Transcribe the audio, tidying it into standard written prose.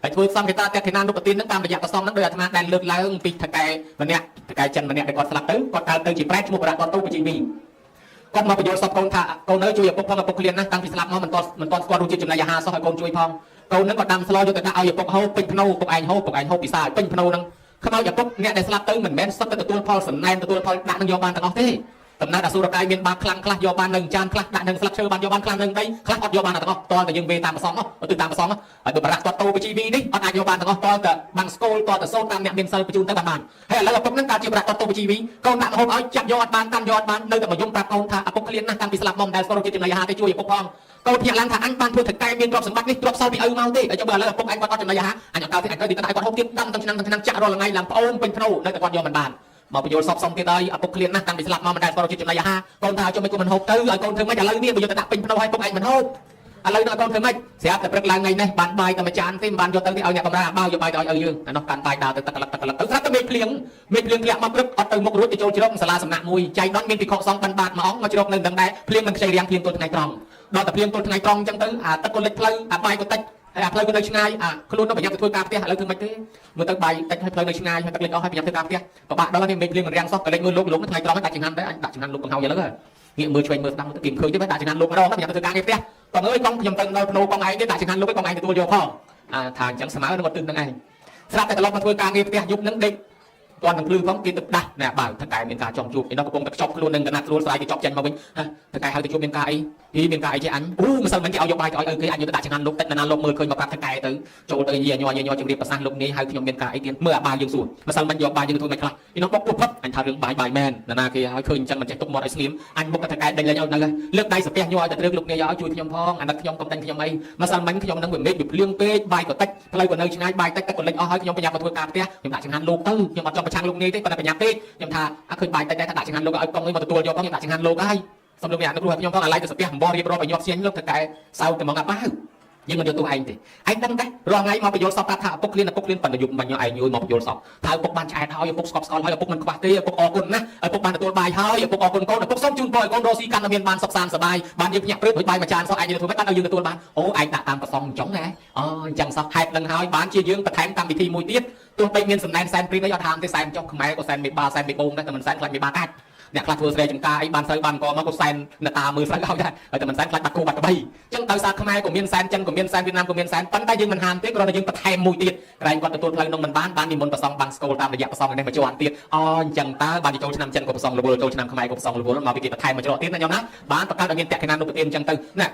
ហើយធ្វើសង្ឃតាតេខិណានុបទាននឹងតាមរយៈប្រសងហ្នឹងដោយអាត្មាដែលលើកឡើងពីថកែម្នាក់ថកែចិនម្នាក់ដែលគាត់ស្លាប់ទៅគាត់កើតទៅជាប្រែតឈ្មោះបរតតូបជីវីគាត់មកបញ្យល់សពកូនថាកូនអើយជួយឪពុកផងឪពុកឃ្លានណាស់តាំងពីស្លាប់មកមិនតន់ស្គាល់រសជាតិចំណីអាហារសោះឲ្យកូនជួយផងកូនហ្នឹងក៏ដាំស្លយកទៅដាក់ឲ្យឪពុកហូបពេញភ្នោពុកឯងហូបពុកឯងហូបពិសាឲ្យពេញភ្នោហ្នឹងខ្មោចឪពុកអ្នកដែលស្លាប់ទៅមិនមែនសុទ្ធតែទទួលផលសំណែនទទួលផលដាក់នឹងយកបានទាំងអស់ទេ កំណើតអសុរកាយមានបាបខ្លាំងខ្លះយកបាននឹងចានខ្លះដាក់នឹងស្លឹកឈើបានយកបានខ្លះនឹងដីខ្លះអត់យកបានទាំងអស់តលតែយើងវេតាមប្រសងអត់ទៅតាមប្រសងហើយបើបរៈតតោបជីវីនេះអត់អាចយកបានទាំងអស់តលតែបាំងស្គលតលតែសូត្រតាមអ្នកមានសិលបញ្ជូនទៅបានបានហើយឥឡូវឪពុកនឹងកើតជាបរៈតតោបជីវីកូនដាក់ម្ហូបឲ្យចាប់យកអត់បានកាន់យកអត់បាននៅតែមកយំប្រាប់កូនថាឪពុកឃ្លានណាស់តាំងពីស្លាប់មកមិនដែលស្គាល់រសជាតិចំណីអាហារទេជួយឪពុកផងកូនភ្ញាក់ឡើងថាអញបានធ្វើថកែមានទ្រព្យសម្បត្តិនេះទ្រព្យសល់ពីឪមកទេហើយចុះបើឥឡូវឪពុកអញគាត់អត់ចំណីអាហារអញអត់កើតទេអញត្រូវទីទៅឲ្យគាត់ហូបទៀតដាំទាំងឆ្នាំទាំងឆ្នាំចាក់រាល់ថ្ងៃឡើងប្អូនពេញភ្នោនៅតែគាត់យកមិនបាន មកបញ្យល់សពសុំទៀតហើយឪពុកឃ្លានណាស់តាំងពីស្លាប់មកមិនដែលស្គាល់រសជាតិចំណីអាហារកូនថាចុះមិនគុំមិនហូបទៅឲ្យកូនធ្វើម៉េចឥឡូវនេះបើយកទៅដាក់ពេញភ្នោឲ្យពុកឯងមិនហូបឥឡូវនេះឲ្យកូនធ្វើម៉េចស្រាប់តែព្រឹកឡើងថ្ងៃនេះបានបាយតែមួយចានទេមិនបានយកទៅទេឲ្យអ្នកបំរើបាវយកបាយទៅឲ្យឪយើងអានោះកាន់បាយដើរទៅទឹកកលឹកទឹកកលឹកទៅស្រាប់តែមេឃភ្លៀងមេឃភ្លៀងធ្លាក់មកព្រឹកអត់ទៅមុខរួចទៅចូលជ្រកសាលាសំណាក់មួយចៃដន្យមានភិក្ខុសង្ឃបិណ្ឌបាតមួយអង្គមកជ្រកនៅនឹងដែរភ្លៀងមិនខ្ចីរាំងភ្លៀងទល់ថ្ងៃត្រង់ដល់តែភ្លៀងទល់ថ្ងៃត្រង់អញ្ចឹងទៅអាទឹកក៏លិចផ្លូវអាបាយក៏តិចហើយអាផ្លូវក៏នៅឆ្ងាយអាខ្លួននោះប្រញាប់ទៅធ្វើការផ្ទះឥឡូវធ្វើម៉េចទេមើលទៅបាយតិចហើយផ្លូវនៅឆ្ងាយហើយទឹកលិចអស់ហើយប្រញាប់ធ្វើការផ្ទះពិបាកដល់នេះមេឃភ្លៀងមិនរាំងសោះក៏លិចមើលលោកលោកថ្ងៃត្រង់ដាក់ចង្ហាន់ដែរអញដាក់ចង្ហាន់លោកបង្ហោយឥឡូវងាកមើលឆ្វេងមើលស្ដាំទៅគេមិនឃើញទេដាក់ចង្ហាន់លោកម្ដងប្រញាប់ទៅធ្វើការងារផ្ទះកងអើយកងខ្ញុំទៅដល់ភ្នោកងឯងទេដាក់ចង្ហាន់លោកឯងកងឯងទទួលយកផងអាថាអញ្ចឹងស្មើនឹងគាត់ទឹងនឹងឯងស្រាប់តែត្រឡប់មកធ្វើការងារផ្ទះយប់នឹងដេកទាន់នឹងភ្លឺផងគេទៅដាស់ណែបើថកែមានការចង់ជួបឯនោះកំពុងតែខ្ចប់ខ្លួននឹងកណាត់ស្រួលស្រាយគេចប់ចេញមកវិញហ៎ថកែហៅទៅជួបមានការអីហីមានការអីចេះអញអូម្សិលមិញគេឲ្យយកបាយទៅឲ្យឪគេអញយកទៅដាក់ចង្ហាន់លោកតិចណាលោកមើលឃើញមកប្រាប់ថកែទៅចូលទៅញ៉ាញ័រញ៉ាជម្រាបប្រសាសន៍លោកនាយហៅខ្ញុំមានការអីទៀតមើលអាបាយយើងសួរម្សិលមិញយកបាយយើងធ្វើមិនខ្លះឯនោះបុកពុះផឹកអញថារឿងបាយបាយមែនណានាគេឲ្យឃើញអញ្ចឹងមិនចេះទុកមាត់ឲ្យស្ងៀមអញមុខតែថកែដេញលេងឲ្យនៅលើកដៃសាពះញ័រឲ្យតែត្រឹកលោកនាយឲ្យជួយខ្ញុំផងអាណិតខ្ញុំកុំដេញខ្ញុំអីម្សិលមិញខ្ញុំនឹងវាមេឃវាភ្លៀងពេកបាយក៏តិចផ្លូវក៏នៅឆ្ងាយបាយតិចទឹកក៏លិចអស់ហើយខ្ញុំប្រញាប់មកធ្វើការផ្ទះខ្ញុំដាក់ចង្ហាន់លោកទៅខ្ញុំអត់ចង់ប្រឆាំងលោកនាយទេប៉ុន្តែប្រញាប់ពេកខ្ញុំថាអើឃើញបាយតិចដែរថាដាក់ចង្ហាន់លោកឲ្យកងនេះមកទទួលយកផងខ្ញុំដាក់ចង្ហាន់លោកហើយសូមលោកនាយអនុគ្រោះឲ្យខ្ញុំផងអាឡ័យទៅសាពះអំបរៀបរាប់ឲ្យញាប់សៀញលោកថកែសោកតែមកអាប៉ាវយើងមិនយកទោសឯងទេឯងដឹងដែររាល់ថ្ងៃមកបញ្យល់សពប្រាប់ថាឪពុកឃ្លានឪពុកឃ្លានប៉ុន្តែយប់បាញ់ឯងយួយមកបញ្យល់សពថាឪពុកបានឆ្អែតហើយឪពុកស្កប់ស្កល់ហើយឪពុកមិនខ្វះទេឪពុកអរគុណណាស់ឪពុកបានទទួលបាយហើយឪពុកអរគុណកូនឪពុកសូមជូនពរឲ្យកូនរកស៊ីកាន់តែមានបានសុខសាន្តសប្បាយបានយើងភ្ញាក់ព្រឹករួចបាយមួយចានសោះឯងយើងធ្វើមិនបានឲ្យយើងទទួលបានអូឯងដាក់តាមប្រសងអញ្ចឹងណាអូអញ្ចឹងសោះហេតុនឹងហើយបានជាយើងបន្ថែមកម្មវិធីមួយទៀតទោះបីមានសំណែនសែនព្រីនអីអត់ហាមទេសែនចុះខ្មែរក៏សែនមេបាសែនមេបងដែរតែមិនសែនខ្លាចមេបាកាច់អ្នកខ្លះធ្វើស្រែចម្ការអីបានស្រូវបានកមកក៏សែននៅតាមើលស្រូវឲ្យដែរហើយតែមិនសែនខ្លាចបាត់គោបាត់ក្បីអញ្ចឹងដោយសារខ្មែរក៏មានសែនចិនក៏មានសែនវៀតណាមក៏មានសែនប៉ុន្តែយើងមិនហាមទេគ្រាន់តែយើងបន្ថែមមួយទៀតក្រែងគាត់ទទួលផ្លូវនំមិនបានបាននិមន្តប្រសងបាំងស្គលតាមរយៈប្រសងនេះមួយជាន់ទៀតអូអញ្ចឹងតើបានចូលឆ្នាំចិនក៏ប្រសងរវល់ចូលឆ្នាំខ្មែរក៏ប្រសងរវល់មកពីគេបន្ថែមមួយច្រកទៀតណាញោមណាបានបង្កើតឲ្យមានតក្កណានុបទានអញ្ចឹងទៅណា